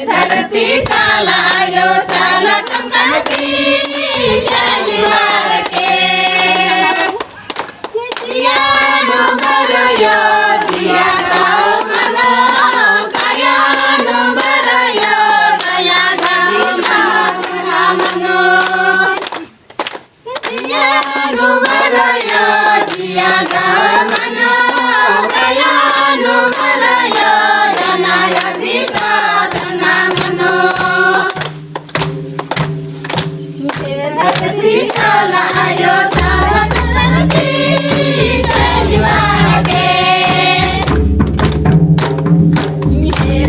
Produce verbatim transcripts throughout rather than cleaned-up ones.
धरती चाला आयो चाला टंका ती चली बरके। जिया नू बरयो जिया दव मनो, काया नू बरयो काया दव मनो। जिया नू बरयो जिया दव मनो, काया नू बरयो जनयति प्रार्थना मनो। धरती चाला आयो चाला टंका ती चली बरके।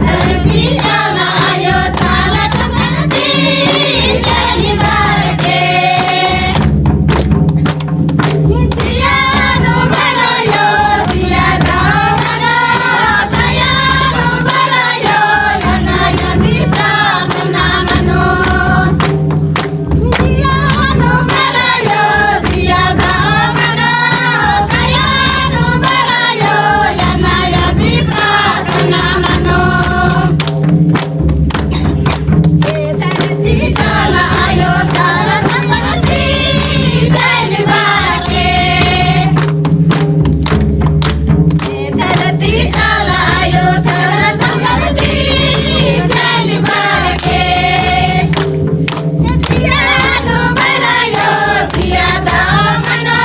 धरती चाला आयो चाला टंका ती चली बरके। जिया नू बरयो जिया दव मनो, काया नू बरयो जनयति प्रार्थना मनो। जिया नू बरयो जिया दव मनो, काया नू बरयो जनयति प्रार्थना मनो। ए धरती चाला आयो चाला टंका ती चली बरके। ए धरती चाला आयो चाला टंका ती चली बरके। जिया नू बरयो जिया दव मनो,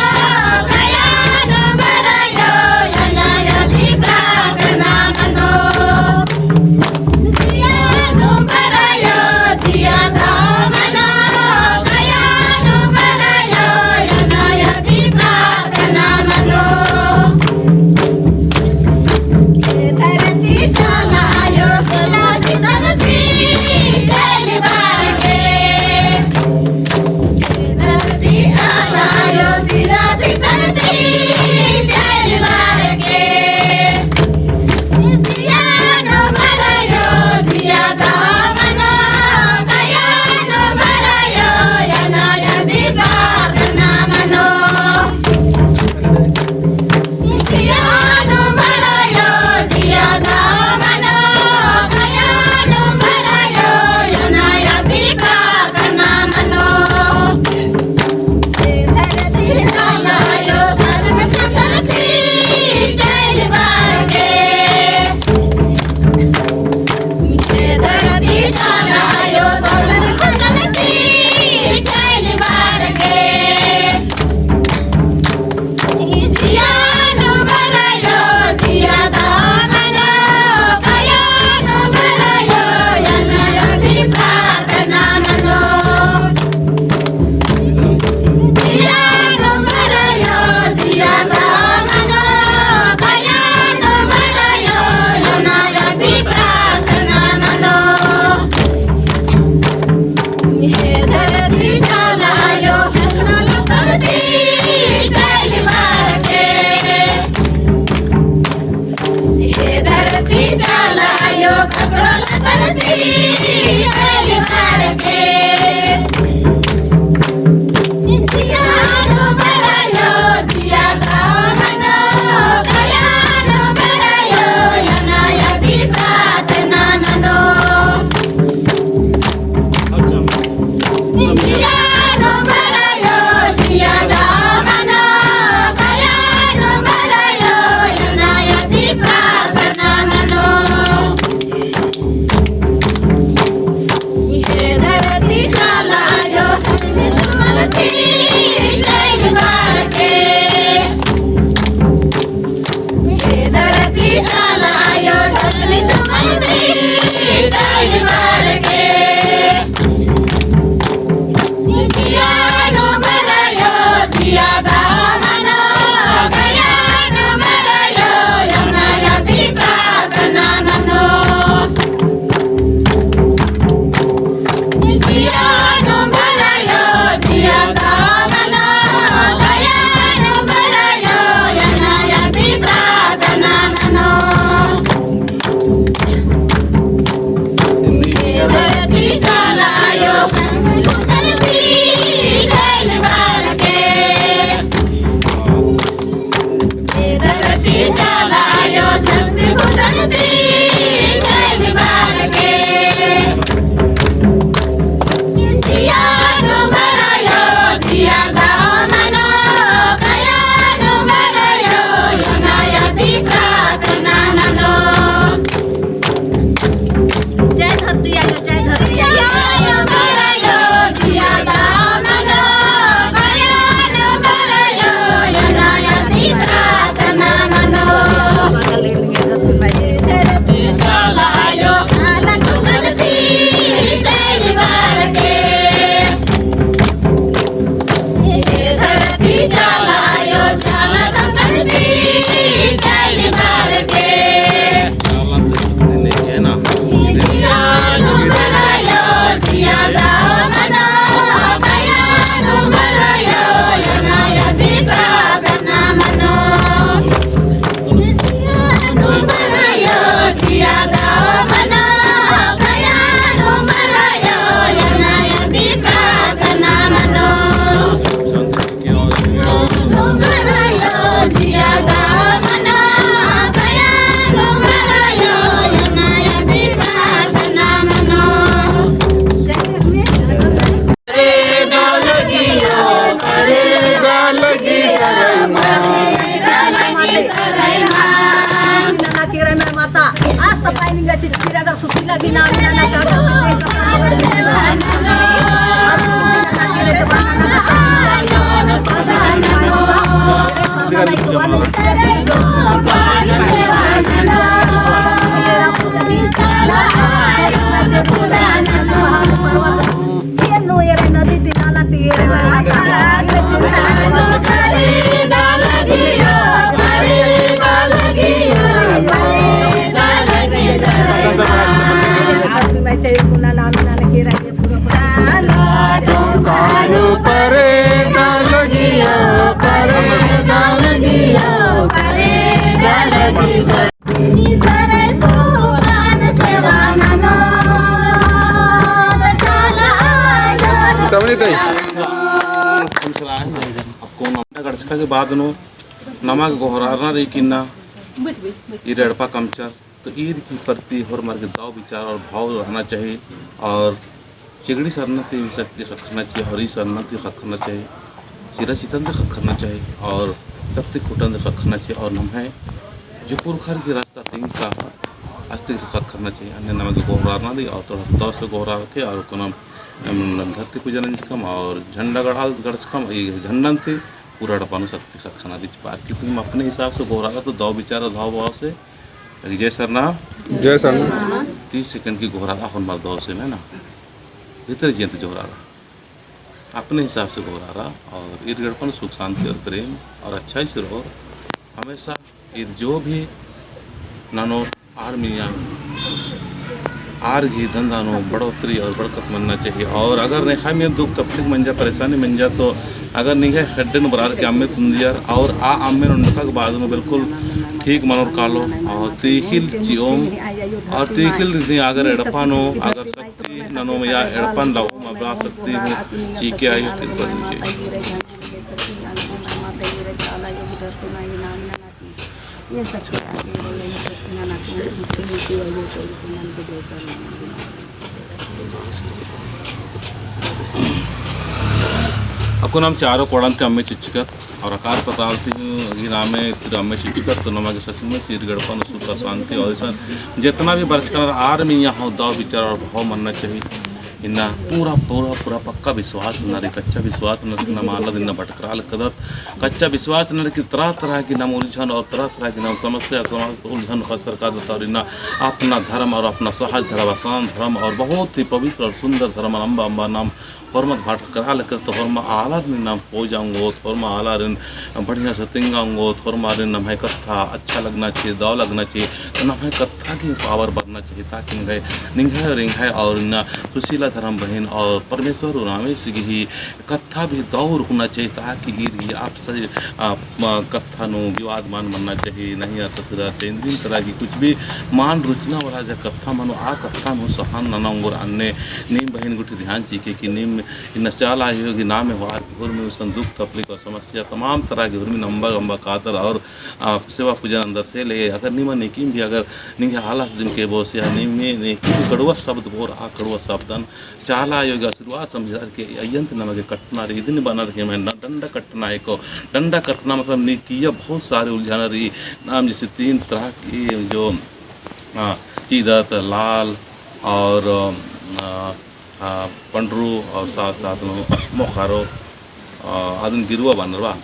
काया नू बरयो जनयति प्रार्थना मनो। जिया नू बरयो जिया दव मनो, काया नू बरयो जनयति प्रार्थना मनो। ए धरती चाला आयो चाला टंका ती चली बरके। धरती चाला आयो चाला टंका ती चली बरके। जिया नू बरयो जिया दव मनो, काया नू बरयो जनयति प्रार्थना मनो। जिया नू बरयो जिया दव मनो, काया नू बरयो जनयति प्रार्थना मनो। ए धरती चाला आयो चाला टंका ती चली बरके। ए धरती चाला आयो चाला टंका ती चली बरके। जिया नू बरयो जिया दव मनो, काया नू बरयो जनयति प्रार्थना मनो। जिया नू बरयो जिया दव मनो, काया नू बरयो जनयति प्रार्थना मनो। ए धरती चाला आयो खकड़ो लत्तन ती चली बरके। ए धरती चाला आयो खकड़ो लत्तन ती चली बरके। जिया नू बरयो जिया दव मनो, काया नू बरयो जनयति प्रार्थना मनो। जिया नू बरयो जिया दव मनो, काया नू बरयो जनयति प्रार्थना मनो। ए धरती चाला आयो चाला टंका ती चली बरके। ए धरती चाला आयो चाला टंका ती चली बरके। जिया नू बरयो जिया दव मनो, काया नू बरयो जनयति प्रार्थना मनो। जिया नू बरयो जिया दव मनो, काया नू बरयो जनयति प्रार्थना मनो। अब कौन घंटा गड़चका के बाद नू नमा गे गोहरारना रई कि ना, ईर एड़पा कमचर, तो ईर की प्रति होरमर गे दव विचार और भाव रहना चाहिए और चिगड़ी सरना ती शक्ति ख़क्खरना चाहिए और ई सरना ती ख़क्खरना चाहिए, चिरा चितन ती ख़क्खरना चाहिए और शक्ति खुटन ती ख़क्खरना चाहिए और नम्है जो पुरखर की रास्ता तिंका अस्तिक ख़क्खरना चाहिए। अन्ने नमा गे गोहरारना रई और थोड़ा सा दव से गोहरार के और कोना, अम, धरती पूजा नंजकम और झंडा गड़ाल गड़चकम, ई झंडन ती पूरा एड़पा नू शक्ति ख़क्खना रई। बाकी तुम अपने हिसाब से गोहरारा तो दव विचार दव भाव से, जय सरना। जय सरना। तीस सेकंड की गोहरारा होरमर दव से में ना, भीतर जियंत गोहरारा, अपने हिसाब से गोहरारा और ईर एड़पा नू सुख शांति और प्रेम और अच्छाई से रओ हमेशा। ईर जो भी ननोर आर मइय्याँ आर गही धंधा नू बढ़ोतरी और बरकत मन्ना चाहिए। और अगर नेखा मइय्याँ दुख तकलीफ मंजा, परेशानी मंजा, तो अगर निंग्है खेड्डे नू बरअर की अम्मे तुंदियर और आ अम्मे नू ओंडका के बाद नू बिल्कुल ठीक मनोर कालो। और तिख़िल चिओम और तिख़िल नी अगर एड़पा नू अगर शक्ति ननोम या एड़पन लाओम अबड़ा शक्ति हूँ चीके आयो तिरपा दीजिए। अक्कुन नाम चारों कोड़न ती अम्मे चिच्चकत और आकाश पताल ती हूँ ई नामे तिर अम्मे चिच्चकत, तो नमा गे सच में ईर एड़पा नू सुख और शांति और इसन जितना भी बरचका रअनर आर मइय्याँ हूँ दव विचार और भाव मन्ना चाहिए। इन्ना पूरा, पूरा, पूरा पक्का विश्वास नना रई, कच्चा विश्वास नना रई कि नाम आलर इन्ना भटकरआ लगदत। कच्चा विश्वास नना रई कि तरह तरह की नाम उलझन और तरह तरह की नाम समस्या, समाज उलझन का सरकार दत्ता और इन्ना अपना धर्म और अपना सहज धर्म, आसान धर्म और बहुत ही पवित्र और सुंदर धर्म अम्बा अम्बा नाम होरमर भटकरआ लगदत। तो होरमा आलारिन नाम पूजा ओंगोत, होरमा आलारिन बढ़िया से तिंगा ओंगोत, होरमारिन नम्है कत्था अच्छा लगना चाहिए, दव लगना चाहिए। तो नम्है कत्था की power बढ़ना चाहिए, ताकि निंग्है, निंग्है और एंग्है और इन्ना सुशीला धर्म बहिन और परमेश्वर और रामेश गही कत्था भी दव उरखना चाहिए, ताकि ईर गही आपसी, आ, म, कत्था नू विवाद मल मन्ना चाहिए, नैहर ससुरा चाहिए, इन्द्रिन तरह की कुछ भी मल रुचना वाला जा कत्था मनो, आ कत्था नू सहन नना ओंगोर। अन्ने नीम बहिन गुट्ठी ध्यान चिके कि नीम इन्ना चाला आयो गही नामे होअर की होरमी इसन दुख तकलीफ और समस्या तमाम तरह की होरमी अम्बा अम्बा कादर और, आ, सेवा पूजा नंदर से ले अगर नीम नीकिम भी अगर निंग्है आलस दिम के बोस या नीम नीकिम कड़ुआ शब्द बोर आ कड़ुआ शब्दन चाला आयो गे आशीर्वाद समझरअर की अइय्यन ती नमा गे कट्टना रई, इदिन बअनर की एम्है डंडा कट्टना एको। डंडा कट्टना मतलब नीकिया बहुत सारे उलझन रई। नाम जैसे तीन तरह की जो, आ, चीदत, लाल और, आ, आ, पंडरू और साथ साथ नू मोखारो, आ, अदिन गिरुआ बअनर बा।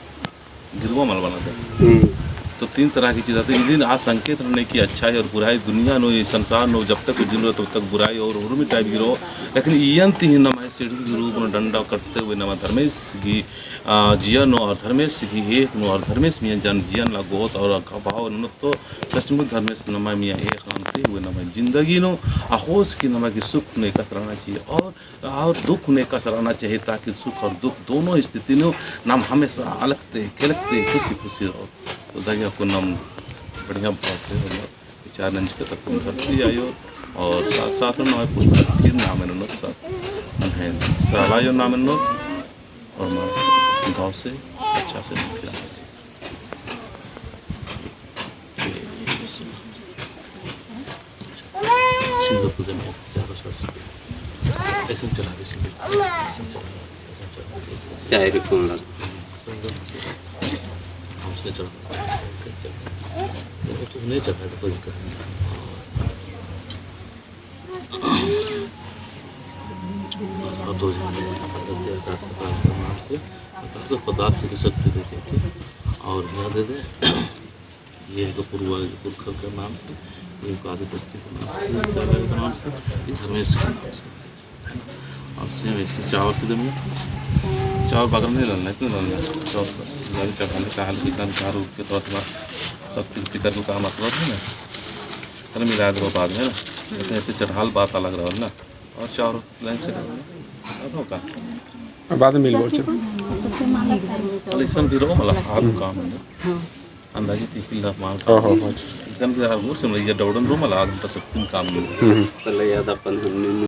गिरुआ मल बअनर। हम्म। तो तीन तरह की चीज आती है। इदिन आ संकेत नन्ना कि अच्छाई और बुराई दुनिया नू, ई संसार नू जब तक जिन रओ तब तक बुराई और उर्मी type गिरो। लेकिन इय्यन ती ही नम्है सीढ़ी के रूप नू डंडा कट्टते हुए नमा धर्मेस गही, आ, जिया नू और धर्मेस गही एक नू और धर्मेस मइय्याँ जन जियन लागोत और भाव ननोत तो सचमुच धर्मेस नमा मइय्याँ एक नन्ते हुए नमा जिंदगी नू अख़ोस की नमा की सुख नू एकासे रहना चाहिए और और दुख नू एकासे रहना चाहिए, ताकि सुख और दुख दोनों स्थिति नू नाम हमेशा अलकते, खेलकते, खुशी खुशी रओ। तो दगे अक्कुन नाम बढ़िया भाव से विचार नंजकत अक्कुन धरती आयो और साथ साथ में नम्है पुरखर नामे ननोत, साथ नम्है चाला आयो नामे ननोत और नाम भाव से अच्छा से निकला। सिंदूर पूजन है, चारों साइड से। ऐसे ही चला दे सिंदूर। ऐसे ही चला दे, ऐसे ही चला दे। चाय भी कौन लगा? हम उसने चढ़ा। वो तो नहीं चढ़ा, तो कोई दिक्कत नहीं। बस, अब दो जने। मतलब पदार्थ की शक्ति देते थे। और यहाँ दे दे, ये है पूर्वा, पुरखर का नाम से, ये का दे शक्ति के नाम से, ये साला के नाम से, ये धर्मेश के नाम से। और सेम ऐसे चावल के दे मुझे, चावल बगल में ललना, इतना ललना, चावल बस, गाड़ी चढ़ाने का हाल की काम, चार उठ के थोड़ा थोड़ा शक्ति के पितर को काम मतलब है ना, तले मिला दो बाद में ना, ऐसे, ऐसे चढ़ाल बात अलग रहो ना। और चार लाइन से करना। अब होगा। बाद में मिलबो, चल। अले इसन भी रहो मला, आलू काम है। अंदाजे तीन लाख मान। ओहो, अच्छा। इसन भी आलू से मतलब ये डबडन रहो मला, आलू तो सब दिन काम है। हम्म। पहले याद अपन हमने